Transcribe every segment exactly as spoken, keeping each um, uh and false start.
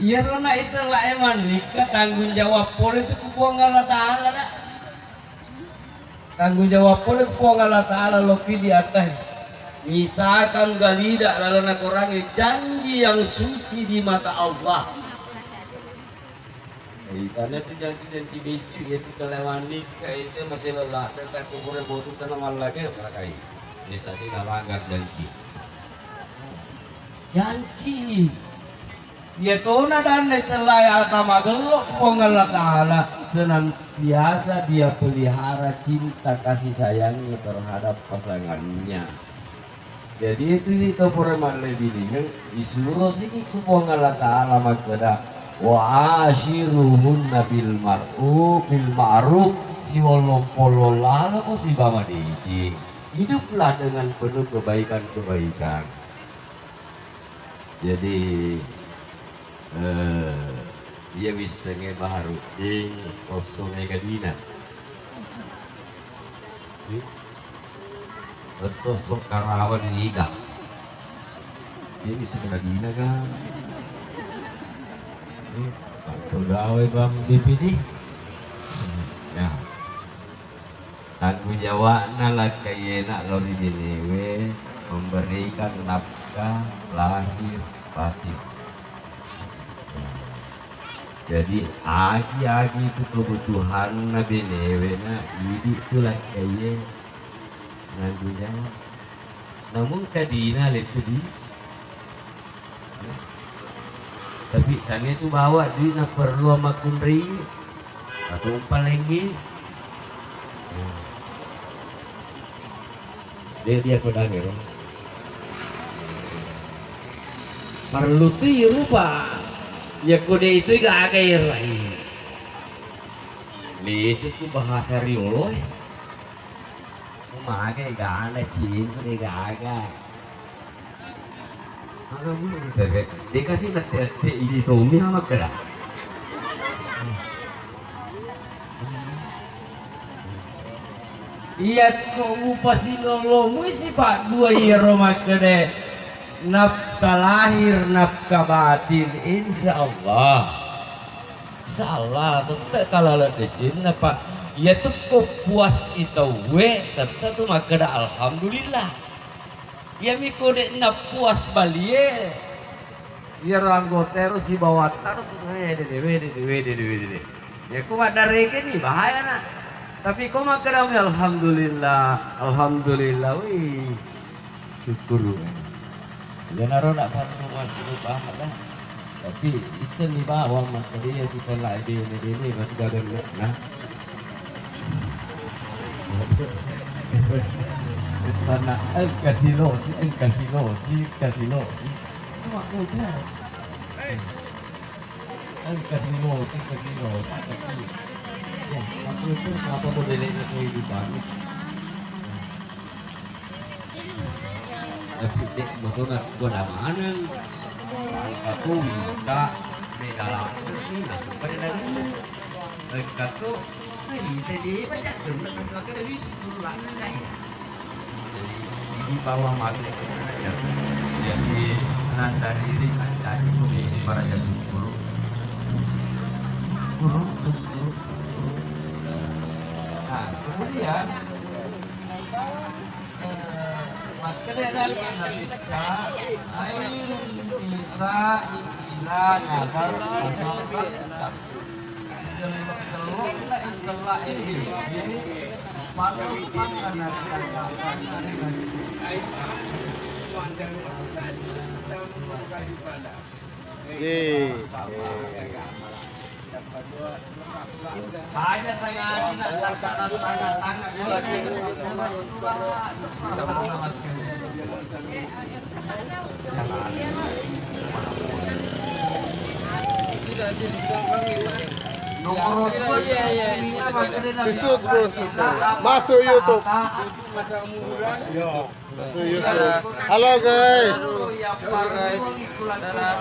Iyaro na itellae mannikka tanggung jawab pole tu ku Puang Allah Ta'ala, da. Tanggung jawab pole ku Puang Allah Ta'ala lopi di atas. Misalkan galida lalana korangi janji yang suci di mata Allah. Itana tu janji-janji beccu ya tu tellae mannikka itu masih lelah dan tak kubur botu tanah malah ke berakai. Ini saat ini melanggar janji. Janji. Iyatona danna itellae ata magello Puang Allah Ta'ala, senantiasa dia pelihara cinta kasih sayangnya terhadap pasangannya. Jadi itu ni to pura mallebiningeng, disuro sini ku Puang Allah Ta'ala makkeda, "Wa ashiruhunna bil ma'ruf, bil ma'ruf," siwollong-pollong lalo ko siba madeceng. Hiduplah dengan penuh kebaikan-kebaikan. Jadi, eh, iya wissengnge Baharudin, sosso mega dina. Sosso Karawang niga. Iya wisseng mega dina ga. Pegawai Bang B P D. Ya. Tanggung jawabna lakkaiyena lao ri benewe memberikan nafkah lahir batin. Jadi agi-agi itu kebutuhanna benewe na idi tu lakkaiye nanggung jawab. Namun kadina lettu di. Tapi tange tu bawa duit na perlu makkunrai atau umpalengi. Dia dia ko dangero. Perlu tu irupa. Ya kode itu gak aga irai. Lisu tu bahasa riolo. Mage gana cimpu de gaga. Aga mulu tege. Dikasih nette-nette ini Tommy sama keda. Iya ko upasi lolo muisi pak dua iya roma kede. Nafkah lahir, nafkah batin, insya Allah. Sala tette kalala decenna, Pak. Iya tu ko puas i tauwe, tette tu makkeda alhamdulillah. Iya mi ko de' na puas balie, siaro anggota ero sibawatta ro tu, eh, dede, we, dede, we, dede, we, dede. Ya ko maddareke ni bahaya na. Tapi ko makkeda mi alhamdulillah, alhamdulillah, wih. Syukuru. Iyanaro na parellu massuro paham lah. Tapi issenni bawang makkeda iya kita la dene-dene batu gagang na. Tanah engka silosi, engka silosi, engka silosi. Cuma kau tahu. Kan kasih emosi, kasih emosi, tapi ya, aku itu apa modelnya kehidupan. Tapi dek motor nak gua maneng. Aku minta beda lah. Ini masuk pada dalam. Kata Jadi, jadi bawa mati. Jadi, nanda diri, nanda diri, para syukur. Syukur, syukur, syukur. Nah, kemudian, eh, makkeda dari Nabi Isa, "Airun nisa ila nadar." Ye. Aja sangadi na tanga-tanga. Nomor dua dia. Besok, bro, besok. Masuk YouTube. Masuk YouTube. Halo, guys. Halo, guys. Dadah.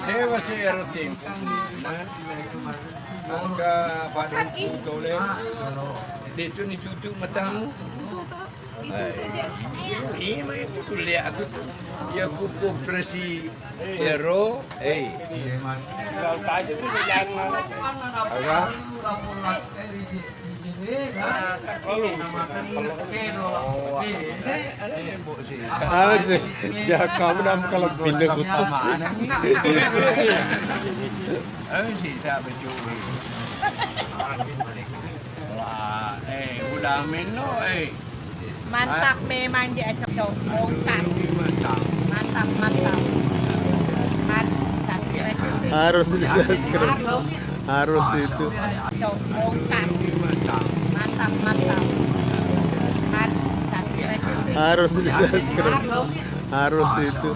Hewa si ero tempo. Maka pada itu tole. Itu ni cucu matamu. Iya, itu kuliah aku tuh. Ya, aku koperasi ero, eh. Apa? Apa sih? Jangan kamu dalam kalau pindah kutu. Apa sih, saya mencuri? Wah, eh, udah minum, eh. Mantap memang, Cok. Bongkar. Mantap, mantap. Harus di-subscribe. Harus di-subscribe. Harus itu. Cok, bongkar. Mantap, mantap. Harus di-subscribe. Harus di-subscribe. Harus itu.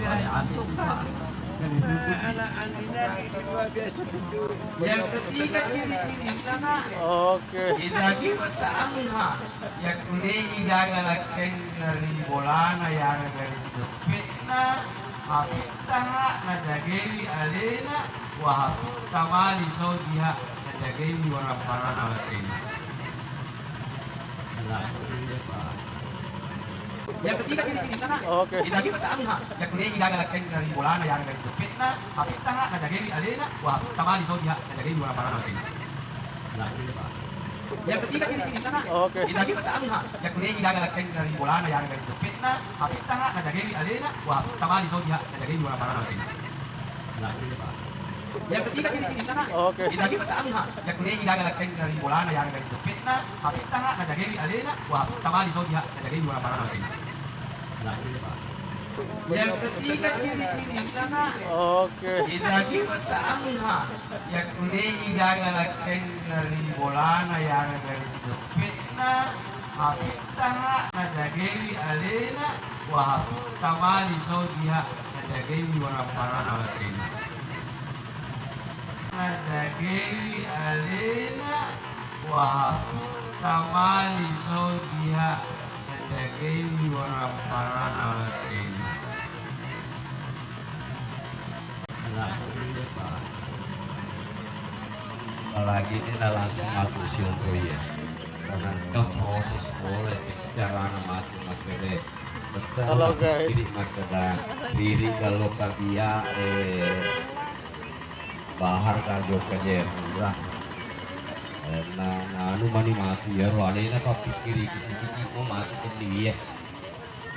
Yang ketiga ciri-cirinya, Nak. Oke. Idza ghibta anha, yakkuliai gaga lakkainna ri bolana, iyarega ri sideppena, hafizaha, najagaiwi alena, wa hafizta ma li zaujiha, najagaiwi warabbarana watena. Yang ketiga ciri-cirinya, Nak. Oke. Idza ghibta anha, yakkuliai gaga lakkainna ri bolana, iyarega ri sideppena, hafizaha, najagaiwi alena, wa hafizta ma li zaujiha, najagaiwi warabbarana watena. Yang ketiga ciri-cirinya, Nak. Oke. Idza ghibta anha, yakkuliai gaga lakkainna ri bolana, iyarega ri sideppena, hafizaha, najagaiwi alena, wa hafizta ma li zaujiha, najagaiwi warabbarana watena. Yang ketiga ciri-cirinya, Nak. Oke. Idza ghibta anha, yakkuliai gaga lakkainna ri bolana, iyarega ri sideppena, hafizaha, najagaiwi alena, wa hafizta ma li zaujiha, najagaiwi warabbarana watena. Yang ketiga ciri-cirinya, Nak. Oke. Idza ghibta anha, yakkuliai gaga lakkainna ri bolana, iyarega ri sideppena, hafizaha, najagaiwi alena, wa hafizta ma li zaujiha, najagaiwi warabbarana watena. Najagaiwi alena, wa hafizta ma li zaujiha, najagaiwi warabbarana watena. Apalagi ini langsung aku siompo ya. Karena kan proses boleh carana mati makkeda. Betul. Halo, guys. Jadi makkeda diri kalau kabia, eh, bahar ka jokka je murah. Eh, na, na anu mani mati ya, ro alena papikkiri kisi-kisi mau mati kendi ya.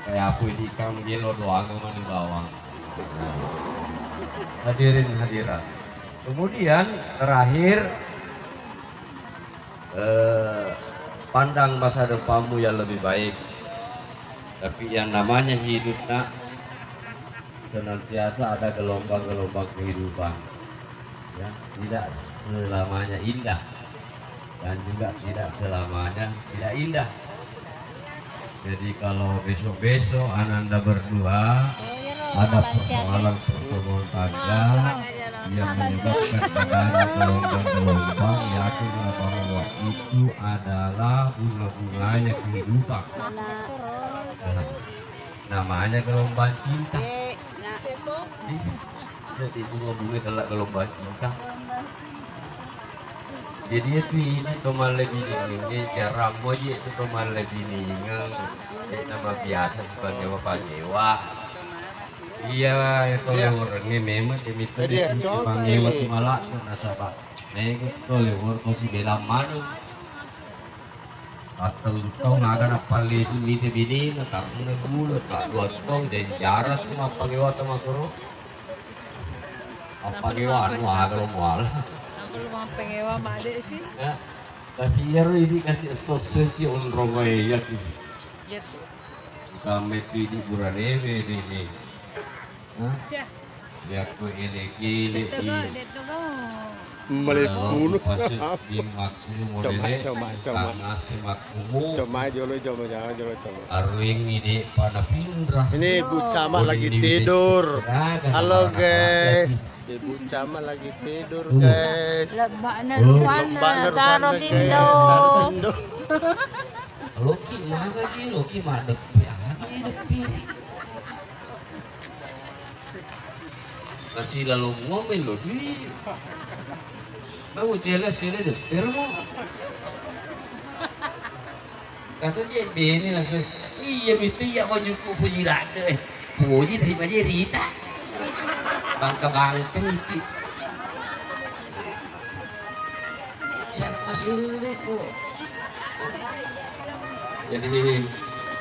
Kayak apa ini kang gelo doang mani bawang. Hadirin hadirat. Kemudian terakhir, eh, pandang masa depanmu yang lebih baik. Tapi yang namanya hidup, Nak, senantiasa ada gelombang-gelombang kehidupan. Ya, tidak selamanya indah dan juga tidak selamanya tidak indah. Jadi kalau besok-besok ananda berdua ada persoalan-persoalan tangga, yang menyebabkan adanya gelombang-gelombang, yakinlah bahwa itu adalah bunga-bunganya kehidupan. Nah, namanya gelombang cinta. Jadi bunga-bunga telah gelombang cinta. Jadi itu ini to malebbining, ini jarang moji itu to malebbining. Ini nama biasa si pangewa-pangewa. Iya, itu orang ini memang demikian. Jadi ya, si contoh pangewa ini. Malah nasaba. Nah, itu orang kau si bela manu. Pattellu taung aga nappallesu mite benena, tappuna gula, taddua taung, jadi jarang tu mappangewa tau makkoro. Mappangewa anu aga lo muala. Aku lu mappangewa made sih. Ya, tapi iyaro idi kasi esso-esso si onrong wae iya tu. Iya tu. Kame tu idi buranewe dene. Hah? Yakko ele-ele i. Melepuno. Coma, coma, coma. Coma jolo, coma, coma jolo, coma. Arweng ide pada pinrah. Ini Ibu Camat lagi tidur. Halo, guys. Ibu Camat lagi tidur, guys. Lebbakna ruanna, taro tindo. Loki maga ki, loki madeppe, aga deppe. Nasi lalo mua melo dui. Mau jelas sini deh, terus mau. Kata je bene nasi. Iya, mitu iya bajukku puji ladde. Eh, puji terima je rita. Bangka-bangka niki. Siapa sih kok? Jadi,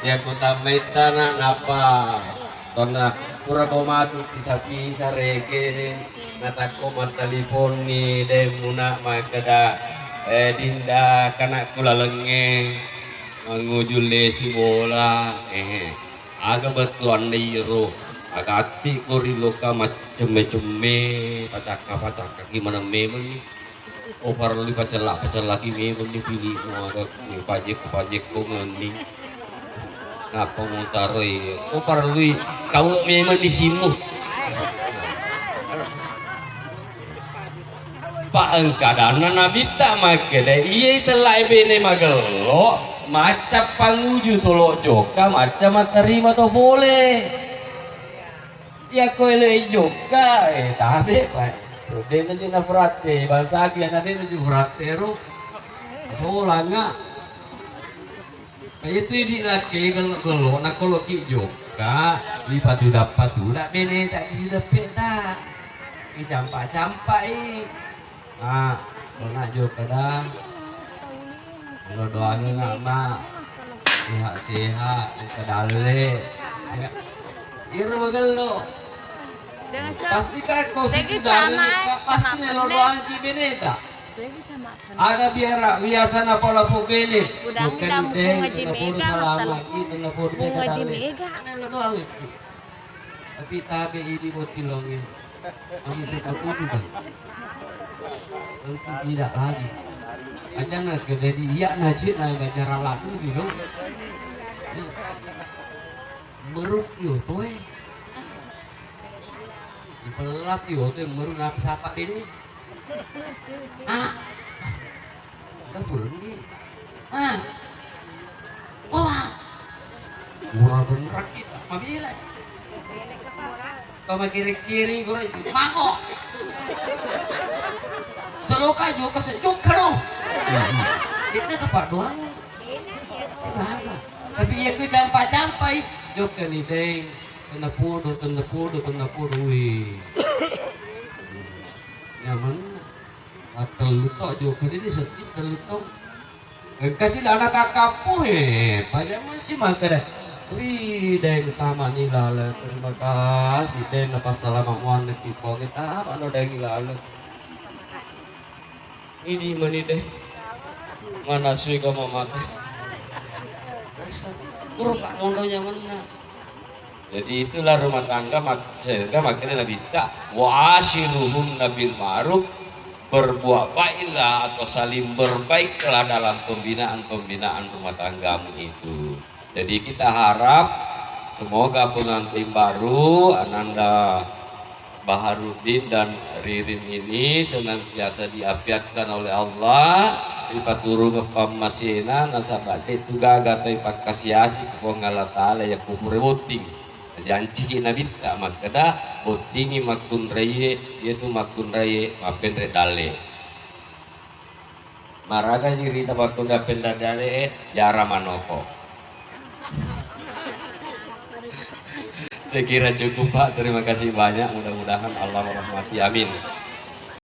ya, kota Maitana napa? Tonna pura ko matu pisa-pisa reke, natakko mattaliponni de muna makkeda, eh, Dinda, kanakku lalengnge manguju lesi bola. Eh, aga bettuanna iyaro? Agatti ko ri loka maccemme-cemme, pacakka-pacakkaki maneng memenni. Oh, parellui pacella-pacellaki memeng ni pili'mu, aga pajekko-pajekko ngenni. Nappa mutaroi. Oh, parellui kau memeng ni simmu. Pa engkadanna Nabitta makkeda, iyai tellae bene magello, macca panguju tolo jokka, macca mattarima to pole. Iyako ele jokka, eh, tabe, Pak. So, dena je na fratte, bangsa ki ana dena ju fratte ro. Solanga. Kaya tu idi laki gello-gello, na kolo ki jokka, lipatu dappa tu, dak bene tak isi depe tak. Icampak-campak i. Ah, kona jokka da. Lo doangi nak, Mak. Sehat-sehat, engka dalle. Ya. Iro magello. Pasti kan kau situ dalle, pasti nelo doangi beneta. Aga biara biasa na pola po bene. Bukan deng, na podo salama ki, na podo bene dalle. Nelo doangi. Tapi tabe ini botilonge. Masih seperti itu, Bang. Tentu tidak lagi. Aja na kedadi iya najik na ngajar laku gitu. Meruk yo toe. Pelap yo toe meruk napa sapa ini? Ah. Kan turun di. Ah. Wah. Murah bener kita. Mabila. Kau makiring-kiring guru isi mangkok. Seloka juga sejuk karo. Ini tempat doang. Enggak ada. Tapi ya ku campak-campai. Jokka ni deng. Tenda podo, tenda podo, tenda podo. Wih. Nyaman. Attellu to jokka ni seddi tellu to. Engka si lana kakappu, he, pada masih makkeda, "Wih, Deng, tamani laleng, terima kasih, Deng, napassalama muanna ki Puang, tamano Deng laleng." Idi mani, Deng. Mana sui ko mamata. Guru Pak Mondo nyamanna. Jadi itulah rumah tangga mak-, sehingga makanya Nabitta, "Wa ashiruhunna bil ma'ruf," berbuat baiklah atau saling berbaiklah dalam pembinaan-pembinaan rumah tanggamu itu. Jadi kita harap semoga pengantin baru, Ananda Baharudin dan Ririn ini senantiasa diapiatkan oleh Allah, ripaturungeng pammasena, nasaba de tu gaga tau ipakkasiasi Puang Allah Taala yakko pura botting. Najanciki Nabitta makkeda, bottingi makkunraie, iyatu makkunraie mappenre dalle. Maraga sirita pakkunda pendadare, jara manoko. Saya kira cukup, Pak. Terima kasih banyak. Mudah-mudahan Allah merahmati. Amin.